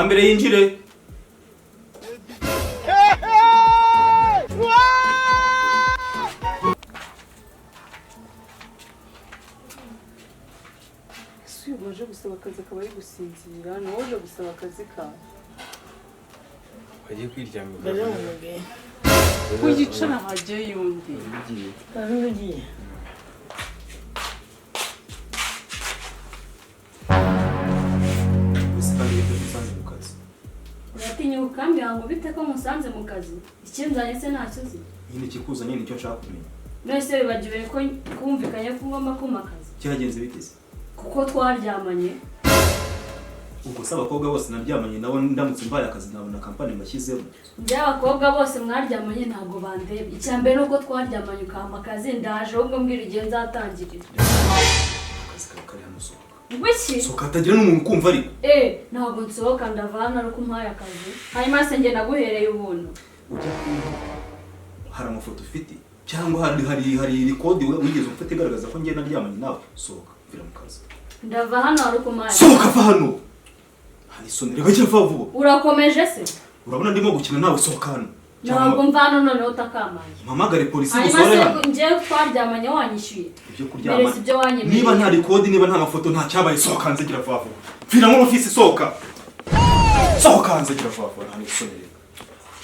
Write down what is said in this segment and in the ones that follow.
Uwa mbere yinjire. Ese uyu waje gusaba akazi akaba ari gusinzira? Ni wowe uje gusaba akazi kawe? Wagiye kwiryamira. Mbere mumubwiye. Ko yicara hajyayo undi. Ugiye. Nari ugiye. Gusa kandi ibyo dusanze mu kazi. Uratinya ukambwira ngo bite ko musanze mu kazi? Ikinzanye se ntacyo uzi? Nyine ikikuzanye nicyo nshaka kumenya. None se wibagiwe ko kumvikanye ko ngomba kumpa akazi? Cyagenze biteze? Kuko twaryamanye. Ubwo se abakobwa bose naryamanye nabo, ndamutse mbaye akazi nabona kampani mbashyizemo? Njye abakobwa bose mwaryamanye ntabwo bandeba. Icya mbere ni uko twaryamanye ukampa akazi, ndaje ahubwo mbwira igihe nzatangirira. Akazi kawe kari hano, sohoka. Ngwiki? Sohoka hatagira n'umuntu ukumva ariko. Eh, ntabwo nsohoka, ndava hano ari uko umpaye akazi. Hanyuma se njye naguhereye ubuntu? Ujya kumva hari amafoto ufite cyangwa hari record wigeze ufite igaragaza ko njye naryamanye nawe? Sohoka, mvira mu kazi. Ndava hano ari uko umpaye akazi. Sohoka, va hano, hari isoni. Reka gira vuba vuba. Urakomeje se? Urabona ndimo gukina nawe? Sohoka hano. Ntabwo mva hano noneho utakamaye. Mpamagare polisi Hanyuma gusohore se hano. njyewe twaryamanye wanyishyuye? Ibyo kuryama Mbere si ibyo wanyemereye. Niba nta record, niba nta mafoto, nta cyabaye, sohoka hanze, gira vuba vuba. Mvira muri ofisi, sohoka, sohoka hanze, gira vuba vuba. Nta n'isoni, reka.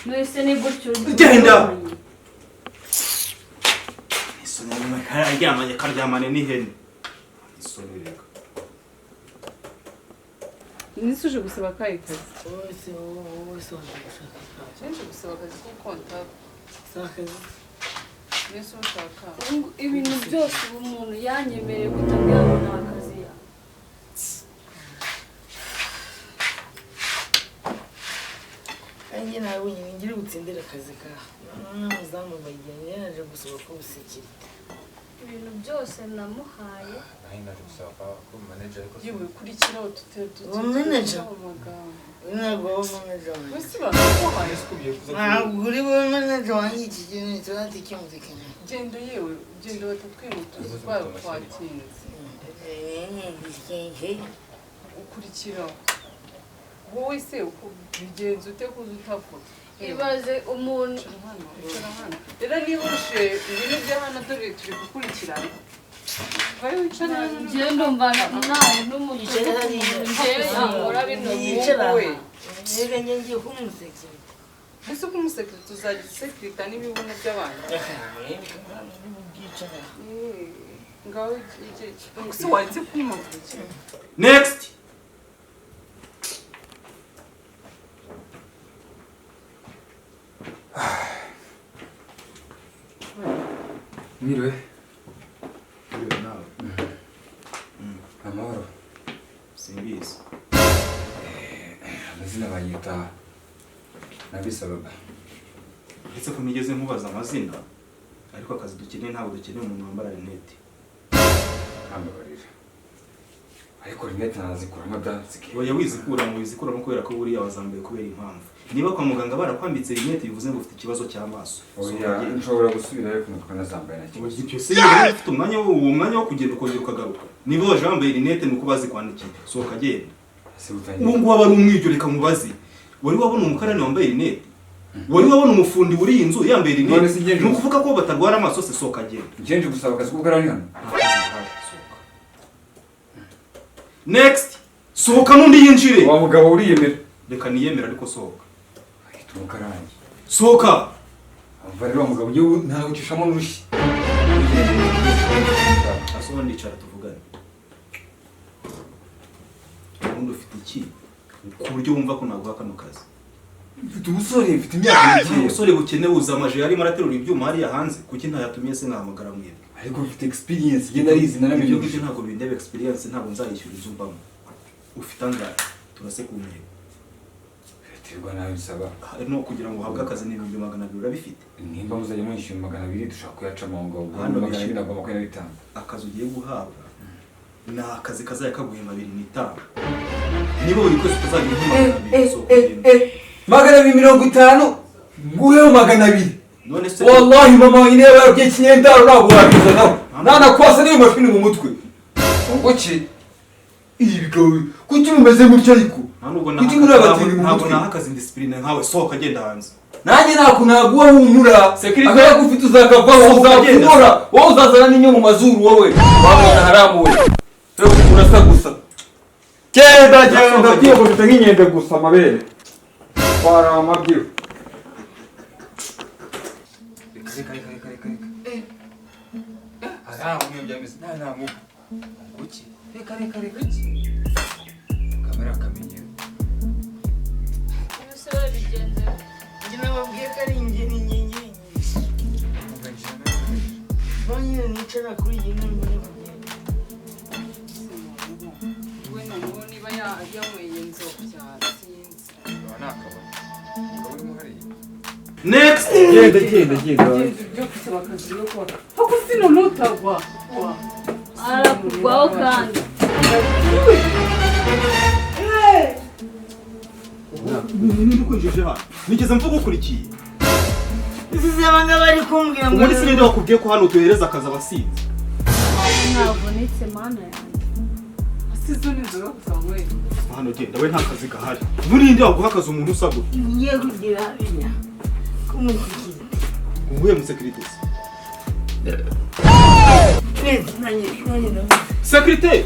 None se ni gutyo? Genda! Isoni, karyamanye karyamane n'ihene. Isoni, reka. Nise uje gusaba akahe kazi? Wowe se waje gushaka akazi? Nje gusaba akazi ko kontabule. Si akazi. Nise ushaka? Ibintu byose ubu umuntu yanyemereye kutabwira ngo nta kazi ya. Kandi nawe wenyine ngira gutsindira akazi kawe. N'umuzamu bagiye yaje gusaba ko busekirite. Ibintu byose namuhaye. Nanjye naje gusaba ko manager, ariko Yewe, kurikiraho tute Uwo manager? mu magambo. Ntabwo wowe manager wanjye. Wese bakaguhaye. Ntabwo uri wowe manager wanjye, iki kintu turate cyumvikana. Genda yewe, genda batatwimutuza twatinze. Ukurikiraho wowe se bigenza ute kuza utavuga? Ibaze umuntu. Icara hano, icara hano. Rero niba urushe ibintu bya hano, dore turi gukurikirana, vayo wicare hano. Njyewe ndumva nawe n'umuntu Yicara hariya. njyewe yakora bino. Yicara. Wowe. Reka njye ngiye kuba umusekirite. Ese uko umusekirite uzajya usekirita n'ibibuno by'abantu? Byicara. Ngaho gusa waretse kumuvukira. Next. Mwiriwe. Uriwe nawe. Amahoro? Simbizi. Amazina banyita Nabisababa. Uretse ko nigeze nkubaza amazina, ariko akazi dukeneye, ntabwo dukeneye umuntu wambara rinete. Ntambabarira, ariko rinete nazikuramo da nsigaye. Oya, wizikuramo, wizikuramo, kubera ko buriya wazambaye kubera impamvu. Niba kwa muganga barakwambitse rinete, bivuze ngo ufite ikibazo cy'amaso. Oya, nshobora gusubirayo ariko nazambaye nta kibazo. Ibyo se niba ufite umwanya wo uwo mwanya wo kugenda ukongera ukagaruka? Niba waje wambaye rinete, ni uko bazikwandikiye. Sohoka, agenda. Ese utangiye? Ubu ngubu aba ari umwiryo. Reka mubaze, wari wabona umukarani wambaye rinete? Wari wabona umufundi wuriye inzu yambaye None rinete? se njye Ni ukuvuga ko batarwara amaso se? Sohoka, agenda. Nje gusaba akazi k'ubukarani hano. Nta kazi gahari, sohoka. Next. Sohoka n'undi yinjire. Wa mugabo, uriyemera. Reka niyemera, ariko sohoka. Ahita umukarani. Sohoka. Umva rero wa mugabo, njyewe ntawe ucishamo n'urushyi. Ase ubundi icara tuvugane. Ubundi ufite iki ku buryo wumva ko naguha kano kazi? Mfite ubusore, mfite imyaka mikeya. Ubusore bukenewe uza amaje yarimo araterura ibyuma hariya hanze. Kuki ntayatumiye se nkahamagara mwebwe? Ariko mfite experience, njye narizi. Ibyo Naramenye. ngibyo ntabwo bindeba. Experience ntabwo nzayishyura inzu mbamo. Ufite angahe? Turase ku ntego. Biterwa nawe nsaba. No kugira ngo uhabwe akazi ni 200,000, urabifite? Nimba muzajya munyishyura 200, dushobora kuyacamo aho ngaho. Hano 200 bishyura. ntabwo 25. Akazi ugiye guhabwa ni akazi kazajya kaguhemba 2.5. Niba buri kwezi utazajya uhemba 200, si ukugenda. 250, nguheho 200. None se Wallahi mama wanjye niba yarabwiye ikinyendaro ntabwo wakizanaho, nanakwasa n'iyo mashini mu mutwe ngo ki. Ibi bigabo kuki mumeze gutya ariko? Nta nubwo Kuki muri abatindi mu ntabwo mutwe? naha akazi indiscipline nkawe. Sohoka, agenda hanze. Nanjye ntabwo naguha, humura. Security. Akaya ufite uzakavaho. Sohoka, agenda. Uzakubora wowe, uzazana n'inyo mu mazuru wowe wabona haramuwe. Urasa gusa, genda genda, byiyogoshe nk'inkende gusa, amabere twara amabyiru. Reka reka reka reka reka reka, nta mwe byameze, nta nta mwe kuki, reka reka reka, kamera akamenyero. Ubuse babigenze? Njye nababwiye ko ari njye, ni njye njye nyine nicara kuri iyi ntebe mbone kugenda. We noneho niba yanyweye nzobyara, sinzi. Aba ni akabari, umugabo urimo hariya. Next. Genda genda genda. Genda ibyo gusaba akazi no kuba ako sino ntutagwa. Arakugwaho kandi. Ninde ukwinjije hano? Nigeze mvuga ukurikiye? Izi abangaba bari kumbwira ngo Ubundi sininde wakubwiye ko hano tuhereza akazi abasinzi? Navunitse, mana yanjye. Asizo n'inzoga gusa wanyweye. Hano genda we, nta kazi gahari. Nurinde waguha akazi umuntu usa gutya? Ngiye kugira hariya k'umusekirite. Uwuhe musekirite se? Neza, nanjye nanjye ndavuze. Sekirite!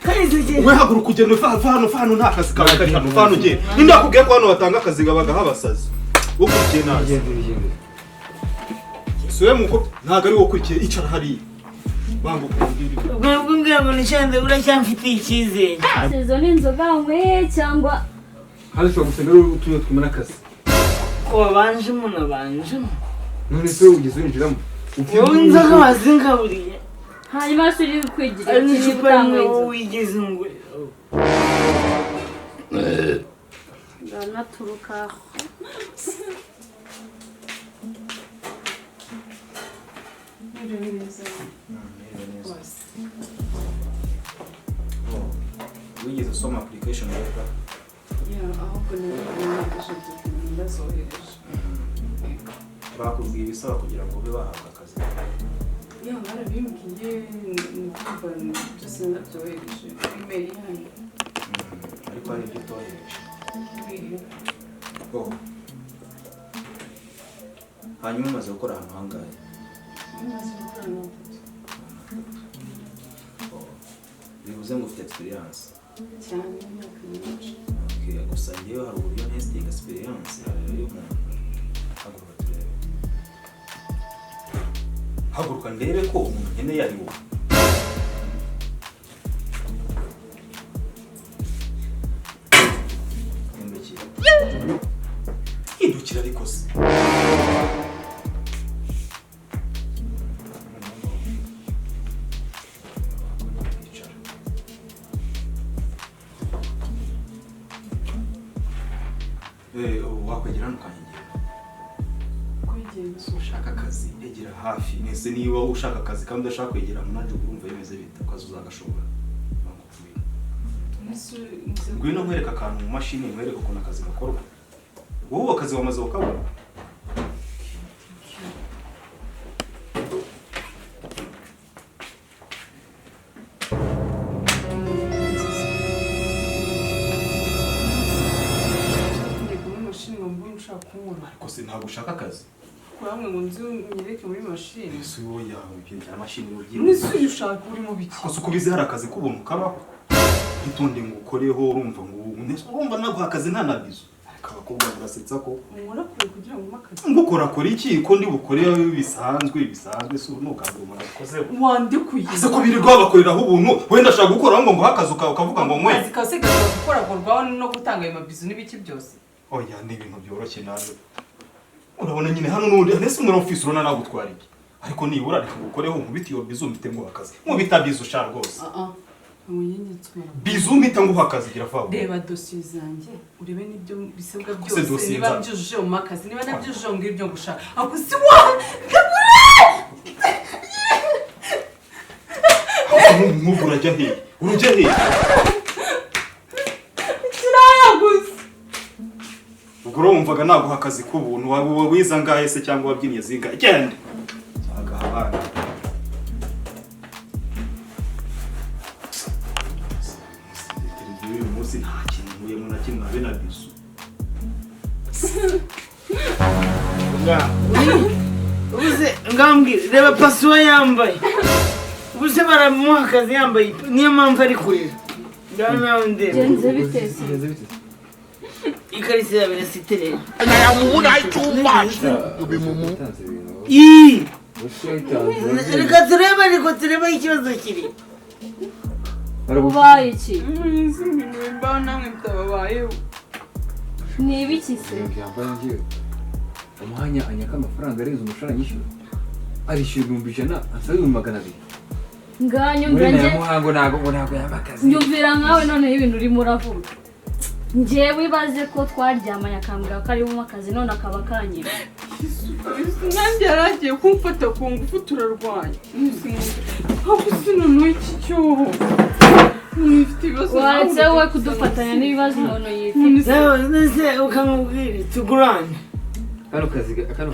Kandi sekirite. We haguruka ugenda, uva va hano, va hano, nta kazi kawe kari hano, va hano ugenda. Ninde wakubwiye ko hano batanga akazi bagaha abasazi? Ukurikiye nazi. Genda genda. Si we muko, ntabwo ari wowe ukurikiye, icara hariya. Banga ukubwira. Ubwo nabwo mbwira ngo nicande, uracyamfitiye icyizere. Izo ni inzoga wanyweye cyangwa? Hano ushobora gusenga rero utuye twimana akazi. Ko wabanjemo nabanjemo. None se ugeze winjiramo? Wowe inzoga wazingaburiye. Hanyuma se uri kwigira Ari iki niba n'icupa rimwe utanyweye wowe inzoga? wigeze ngurira. Ndanaturuka. Mwiriwe neza bose. Wigeze usoma application letter? Ya, ahubwo naje document ndazohereje. Bakubwiye ibisaba kugira ngo ube wahabwa akazi? Ya, barabimbwiye, ni kumva byose ndabyohereje email yanyu. Ariko hari ibyo utohereje. Biriwe. Oh. Hanyuma umaze gukora ahantu hangahe? Maze gukora na batatu. Oh. Bivuze ngo ufite experience? Cyane, imyaka myinshi. Okay, gusa njyewe hari uburyo ntestinga experience y'umuntu. Haguruka turebe. Haguruka ndebe ko umuntu nkeneye ari wowe. Hindukira. Hindukira ariko se. Icara. Wakwegera hano ukanyegera. Kwegera? Ushaka akazi, egera hafi. Nese niba ushaka akazi kandi udashaka kwegera manager, urumva bimeze bite? Akazi uzagashobora? Ngwino. Ese inzoga? Ngwino nkwereka akantu mu mashini, nkwereke ukuntu akazi gakorwa. Wowe akazi wamaze kukabona? Ndeka muri mashini ngo mbone ushaka kunkora. Ariko se ntabwo ushaka akazi? Kuramwe ngo nzi unyereke muri mashini. Ese wowe yawe ibyo bya mashini ubyira? Nese uyu ushaka uri mu biki? Gusa uko ubizi hari akazi k'ubuntu kabaho, itonde ngo ukoreho. Urumva ngo ubu urumva naguha akazi nta na bizu, ariko abakobwa murasetsa ko. Unkora kure kugira ngo umpe akazi. Ngukorakora iki ko ndi bukore bisanzwe bisanzwe? Si ubu ni ubwa mbere umuntu abikozeho. Wandikuye. Ese ko birirwa babakoreraho ubuntu, wenda ashaka gukoraho ngo nguhe akazi ukavuga ngo nkwe? Akazi kawe se gashobora gukorakorwaho no gutanga ayo mabizu n'ibiki byose? Oya, ni ibintu byoroshye nawe urabona nyine hano n'ubundi. Ese muri office urabona nagutwara iki? Ariko nibura reka ngukoreho, nkubite iyo bizu mpite nguha akazi. Nkubita bizu sha rwose. Ah ah, ntabwo. Bizu mpita nguha akazi, gira vuba. Reba dosiye zanjye urebe n'ibyo bisabwa Se byose. dosiye Niba mbyujuje mu makazi, niba nabyujuje mbwira ibyo ngushaka, ako si wa. Nk'ubu urajya hehe? Urujya hehe? Kiraya gusa. Ubwo rero wumvaga naguha akazi k'ubuntu, waba wize angahe se cyangwa wabyinnye zingahe? Genda agaha abandi. Televiziyo uyu munsi nta kintu nkuyemo na kimwe. bizu. Ubuze ngambwira reba pasuwa yambaye. Ubuze baramuha akazi yambaye niyo mpamvu ari kurira. Ngaho nawe ndeba. Genze bitese. Ikarisi yawe irasiterera. Reka turebe ariko turebe ikibazo kiri. Ubaye iki? Muzi ibintu bimbaho namwe bitababayeho. Ni ibiki se? Umuhanya anyaka amafaranga arenze umushahara nyishyura. Arishyura 100,000 ansaba 200,000. Nganyumvira nge. Muhango ntago yamakazi. Nyumvira nkawe noneho ibintu urimo uravuga. Njyewe ibaze ko twaryamanye akambwira ko ari mu akazi none akaba kanyira. Nanjye yaragiye kumfata ku ngufu turarwanya. Ntabwo sinone iki cyoho. Waretse wowe kudufatanya n'ibibazo umuntu yifite. Nese ukamubwira tugurane.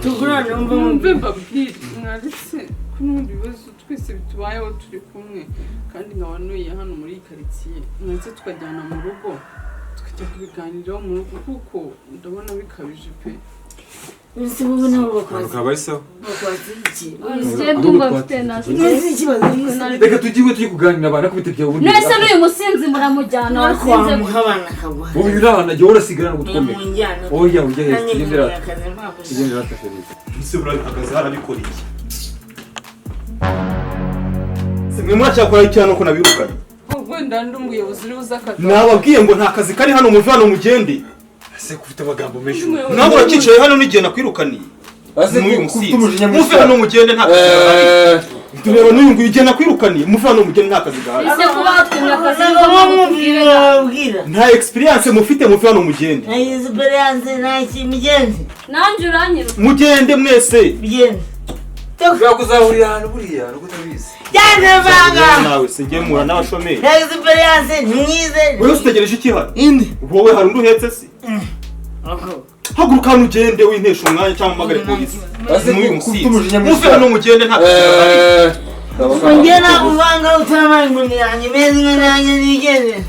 Tugurane umve mbabwire mwaretse ko n'ubundi bibazo twese bitubayeho turi kumwe kandi nkaba ntuye hano muri iyi karitsiye mwaretse tukajyana mu rugo tukajya kubiganiraho mu rugo kuko ndabona bikabije pe. Nese wowe ntabwo bakwatse. Bakwatse iki? Reka tujye tujye kuganira abana kubite byawe ubundi. Nese n'uyu musinzi muramujyana wasinze. Abana akagwa. Wowe urabana jya urasigara ngo utwomeke. Oya ujya heza tugendera. Tugendera taferiza. Ese urabihagaze harabikora iki? Simwe muracyakora iki hano ko nabirukanye? Wenda ndi umuyobozi uri buze akazi. Nababwiye ngo nta kazi kari hano muve hano mugende. Ese kufite amagambo menshi. Ntabwo urakicaye hano n'igihe nakwirukaniye. Muve hano mugende nta kazi gahari. Tureba n'uyu nguyu igihe nakwirukaniye muve hano mugende nta kazi gahari. Ese kuba watwimye akazi ngo nta experience mufite muve hano mugende. Nta experience nta ki mugende. Nanjye uranyiruka. Mugende mwese. Mugende. Ushobora kuzahurira ahantu buriya nuko utabizi. Gende vanga. Nawe se ngiye mura n'abashomeri. Nta experience ntimwize. Wowe utegereje iki hano? Inde. Wowe hari undi uhetse se? Haguruka hano ugende wintesha umwanya cyangwa umpamagare polisi. N'uyu musinzi. Muve hano mugende nta kazi gahari. Njye nakuvanga utamaye inkoni yanjye meze nka nanjye nigende.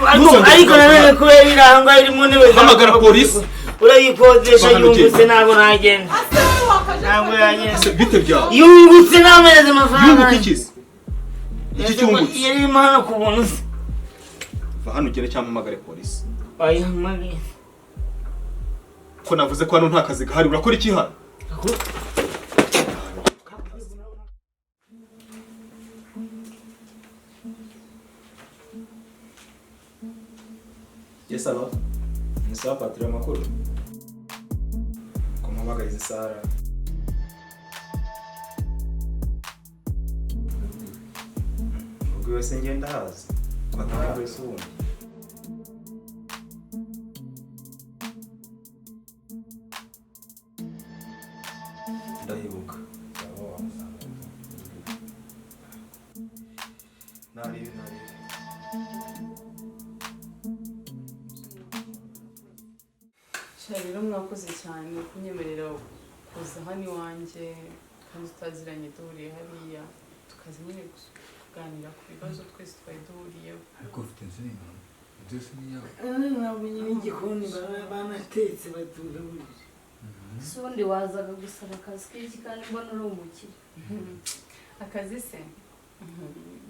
Ariko nanone kubera irangwa iri mu ntebe. Hamagara polisi. Urayikodesha yungutse ntabwo nagenda. Ntabwo yagenda. Bite byawe? Yungutse n'amezi amafaranga. Yunguka iki se? Iki cyungutse? Yari irimo hano ku buntu se. Va hano ugende cyangwa umpamagare polisi. Wayihamagaye. Ko navuze ko hano nta kazi gahari urakora iki hano? Yes, hello. Ni sawa Patria amakuru. Ko mpamagaye izi Sara. Ubwo wese ngenda hazi. Kwa wese ubundi. Ndahibuka. Naribi naribi. Rero mwakoze cyane kunyemerera kuza hano iwanjye kandi tutaziranye duhuriye hariya tukaza nyine kuganira ku bibazo twese twari duhuriyeho. Ariko ufite inzu nini, inzu yose ni iyawe. Ntabwo nyine igikoni banatetse batugaburira. Si ubundi wazaga gusaba akazi k'iki kandi mbona uri umukire. Akazi se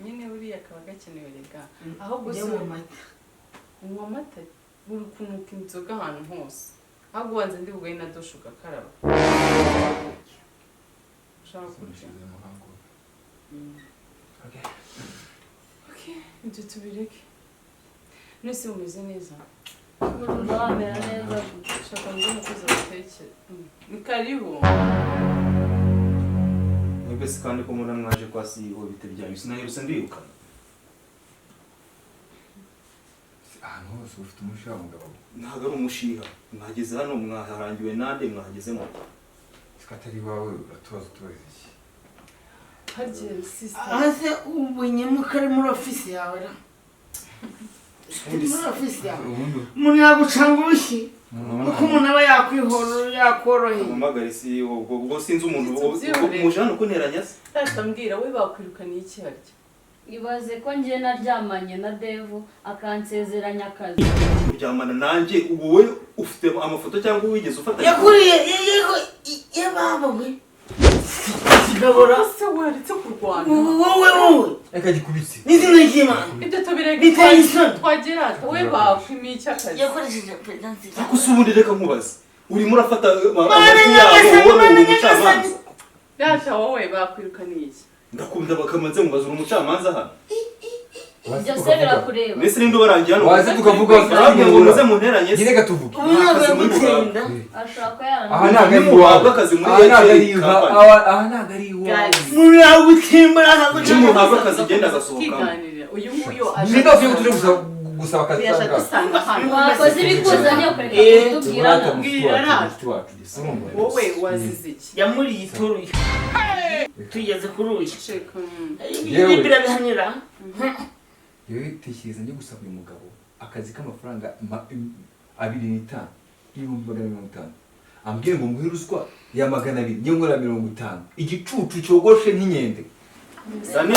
nyine buriya kaba gakenewe rega ahubwo Ujya si mu mata. Unywa amata uri kunuka inzoga ahantu hose. Ahubwo ubanza ndi buguhe na dushe ugakaraba. Ushaka kurya? Okay, ibyo tubireke. Mwese mumeze neza? Urumva wamera neza gute? Ushaka ngo umukozi abatekere. Ni karibu. Mwebwe se kandi ko mubona mwaje kwa CEO bite byanyu sinaherutse mbirukana. Ahantu hose ufite umushiha mugabo. Ntabwo ari umushiha. Mwageze hano mwaharangiwe nande mwahageze mu. Sikatari wawe uratubaza utubaza iki? Harya sister. Ase ubonyemo ko ari muri ofisi yawe ra. Muri ofisi yawe. Umuntu yagucanga urushyi. Uko umuntu aba yakwihorora yakoroheye. Mpamagare CEO ubwo sinzi umuntu muje hano kunteranya se. Rata mbwira we bakwirukaniye iki harya? Ibaze ko njye naryamanye na Devu akansezeranya akazi. Kuryamana nanjye ubu wowe ufite amafoto cyangwa wigeze ufata? Yakuriye yego yababa we. Kigabora Se waretse kurwana. Wowe wowe. Reka gikubitse. N'izina ry'Imana. Ibyo tubireke. Biteye isoni. Twagera wowe bakwimiye icy'akazi. Yakoresheje perezidansi. Ariko se ubundi reka nkubaze. Urimo urafata Mana amajwi yabo nyagasani, wowe uri Mana umucamanza. Rata wowe bakwirukaniye iki? Ndakunda bakamanze mubaza uri umucamanza hano. Ibyo se birakureba. Mbese ninde ubarangiye hano? Waze tukavuga Barambwiye ngo muze munteranye se. Nyine tuvuge. Ubu ntabwo yagutsinda. Ashobora kuba yarananiwe. Aha ntabwo ari Nimuhabwa iwawe. akazi muri Aha ntabwo ari Airtel iwawe. company. Aha ntabwo ari iwawe. Umuntu yagutsimbura akaguca. Nimuhabwa akazi genda agasohokamo. Twiganirira uyu nguyu Ninde wavuye ko tuje gusaba akazi yaje cyangwa? adusanga hano. Wakoze ibikuzanye ukareka kutubwira nabi. Wowe wazize iki? Yamuriye ituruye. Tugeze kuri uyu. Ceka. Yewe. Ibi birabihanira. Yewe tekereza njye gusaba uyu mugabo akazi k'amafaranga 2.5 250,000 ambwiye ngo nguhe ruswa ya 200 njye nkora 50 igicucu cyogoshe nk'inkende. Dani.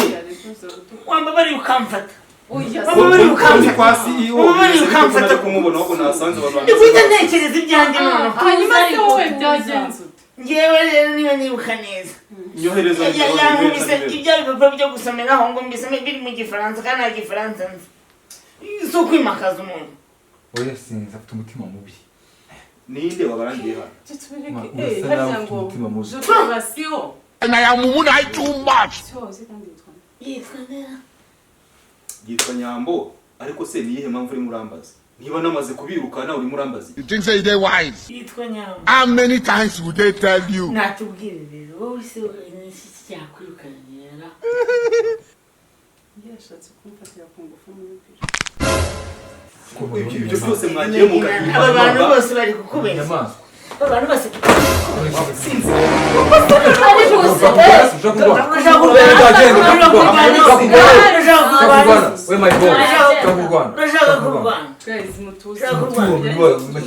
Wambabariye ukamfata. Oya. Wambabariye ukamfata. Kwa CEO Wambabariye ukamfata. ukamfata kumubona ahubwo nasanze abantu Ndi guhita ntekereza ibyanjye noneho. Hanyuma se wowe byagenze ute? Njyewe rero niba nibuka neza. Nyohereza Yankubise ibya bipapuro byo gusomeraho ngo mbisome biri mu Gifaransa kandi nta Gifaransa nzi. Si ukwimakaza umuntu. Oya sinzi afite umutima mubi. Ninde wabarangiye hano? Ibyo tubireke. Urasa Harya nawe ufite ngo umutima mubi. je probation. Cyoze kandi yitwa nde? Yitwa Ndera. Yitwa Nyambo. Ariko se niyihe mpamvu urimo urambaza? Niba namaze kubirukana urimo urambaza iki? You think say they wise? Yitwa Nyambo. How many times would they tell you? Natubwire rero wowe se ni iki cyakwirukanira? Yashatse kumfatira ku ngufu muri biro. Ibyo byose mwagiye mugana. Aba bantu bose bari kukubeshya. Inyamaswa. Aba bantu bose Sinzi. Ariko se Urashaka kurwana. We my boy. Urashaka Urashaka kurwana. Guys, mutuze. Urashaka kurwana.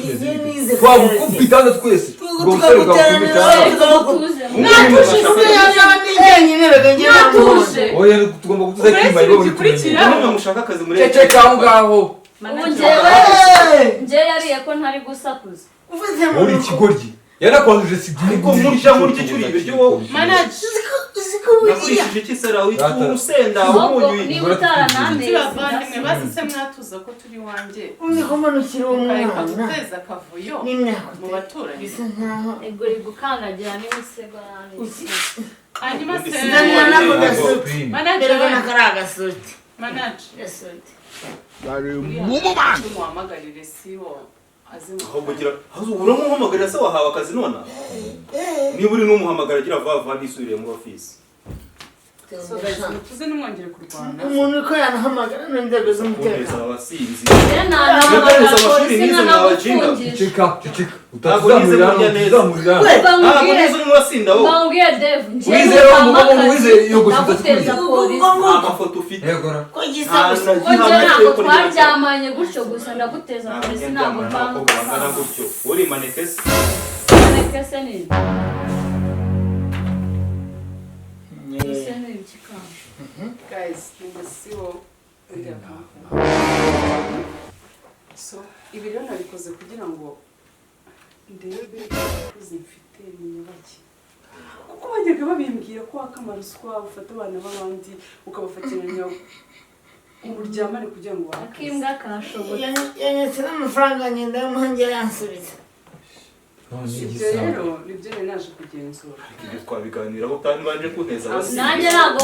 Twagukubita hano twese. Ubwo busore bwagukubita hano. mutuze. Mwatuje. Oya tugomba gutuza Uretse icyuma ibo igikurikira. Namwe mushaka akazi muri Ceceka aho ngaho. Ubu njyewe yariye ko ntari gusakuza. Uri ikigoryi. Yarakwanduje sida. Ariko murya murya icyo uriye ibiryo wowe. Manager. Nakurishije iki se rawe Data. urusenda Ahubwo umunyu. niba utarananteye Bavandimwe basi se mwatuza ko turi iwanjye. Uzi ko manukira uwo Mukareka mwana guteza akavuyo n'imyaka mu baturanyi. bisa nkaho Ego uri gukandagira n'imisego yanjye. Hanyuma se Nzanira nako gasuti. Manager. Mbere ko kari agasuti. Manager. Gasuti. Tumuhamagarire sibo aze mu Aho kugira uramuhamagarira se wahawe akazi nona? Niba uri n'umuhamagara agira vuba vuba ntisubire muri office. So guys, mutuze nimwongere kurwana. Umuntu uko yanahamagara n'inzego Kumviriza z'umutekano. aba basinzi. Njye nanahamagara polisi nkanagufungisha. Ceceka, ceceka. Ntabwo nize Utazamurira kurya hano, neza. utazamurira hano. We, Ntabwo nize urimo urasinda wowe. Mbabwire Dev, njye Wizere wa mugabo nutama wize akazi, yogosha ndaguteza polisi. Nta mafoto ufite. Yego ra. Ko gisa gusa. Ko njye ntabwo twaryamanye gutyo gusa ndaguteza Ntabwo polisi njya ntabwo ndyamana n'abakobwa bangana gutyo. Uri maneke se? Maneke se ni iki? Se ni iki kandi? Guys, ni sibo uriya company. So, ibi rero nabikoze kugira ngo ndebe abakozi mfite ni nyabaki. Kuko bajyaga babimbwira ko waka amaruswa ufata abana b'abandi ukabafatiranya umuryamane kugira ngo bahe akazi. Akimbwa kashoboye. Yanyatse n'amafaranga ngenda yamuha yansubiza. None Ibyo igisambo. rero nibyo nari naje kugenzura. Ibyo twabiganiraho utabanje kunteza abasinzi. Nanjye ntabwo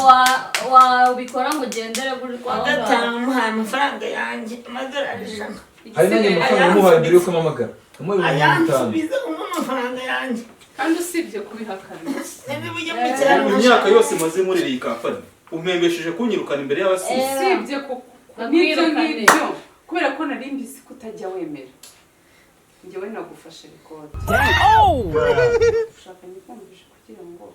wabikora ngo ugendere gutyo. Kuwa gatanu muhaye amafaranga yanjye amadolari 100. Hari nanjye amafaranga namuhaye mbere yuko ampamagara. Namuhaye 50,000. Ayansubiza umpe amafaranga yanjye. Kandi usibye kubihakana. Nari bujye mu cyaro. Imyaka yose maze muri iyi kampani umpembesheje kunyirukana imbere y'abasinzi. Usibye n'ibyo ngibyo kubera ko nari mbizi ko utajya wemera. Njyewe nagufashe record. Ushaka nyikumvishe kugira ngo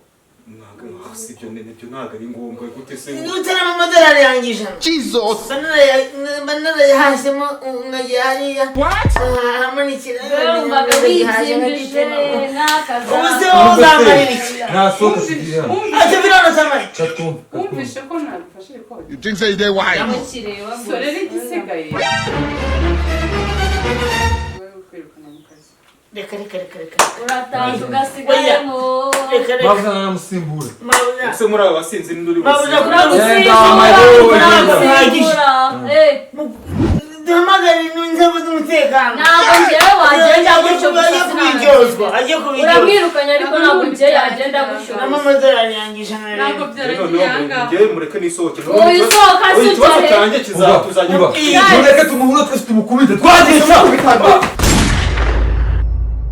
Ntabwo si ibyo nibyo ntabwo ari ngombwa gute se Nutaramo amadolari yanjye 100. Jesus. Banarayahashyemo nkajya hariya. Ahamanikira. Wumvaga wibyimbije n'akazi. Ubu se wowe uzamarira iki? Ntasohoka tugiye hano. Ati birano Samari. Katwumve. Wumvishe ko nabifashe record. You think say they wise? Ndamukireba. So rero igisigaye, wowe kwirukana mu kazi. Reka, reka, reka, reka. Uratanze ugasigayemo. Reka, reka. Mabuja naramusimbura. Mabuja. Ese muri aba basinzi n'indi uri Mabuja, businze? Turagusimbura, turagusimbura. Eh, Duhamagare inzego z'umutekano. Ntabwo njyewe wagenda gutyo gusa. Ajye kubiryozwa, ajye kubiryozwa. Uramwirukanye, ariko ntabwo njyewe yagenda gutyo. N'amadolari yanjye ijana Ntabwo na byaragiye ahangaha. Njyewe mureke nisohoke. Oya, usohoka si Oya, ikibazo ujya he? cyanjye kizatuzajya Mureke tumuhure twese tumukubite. Twagiye.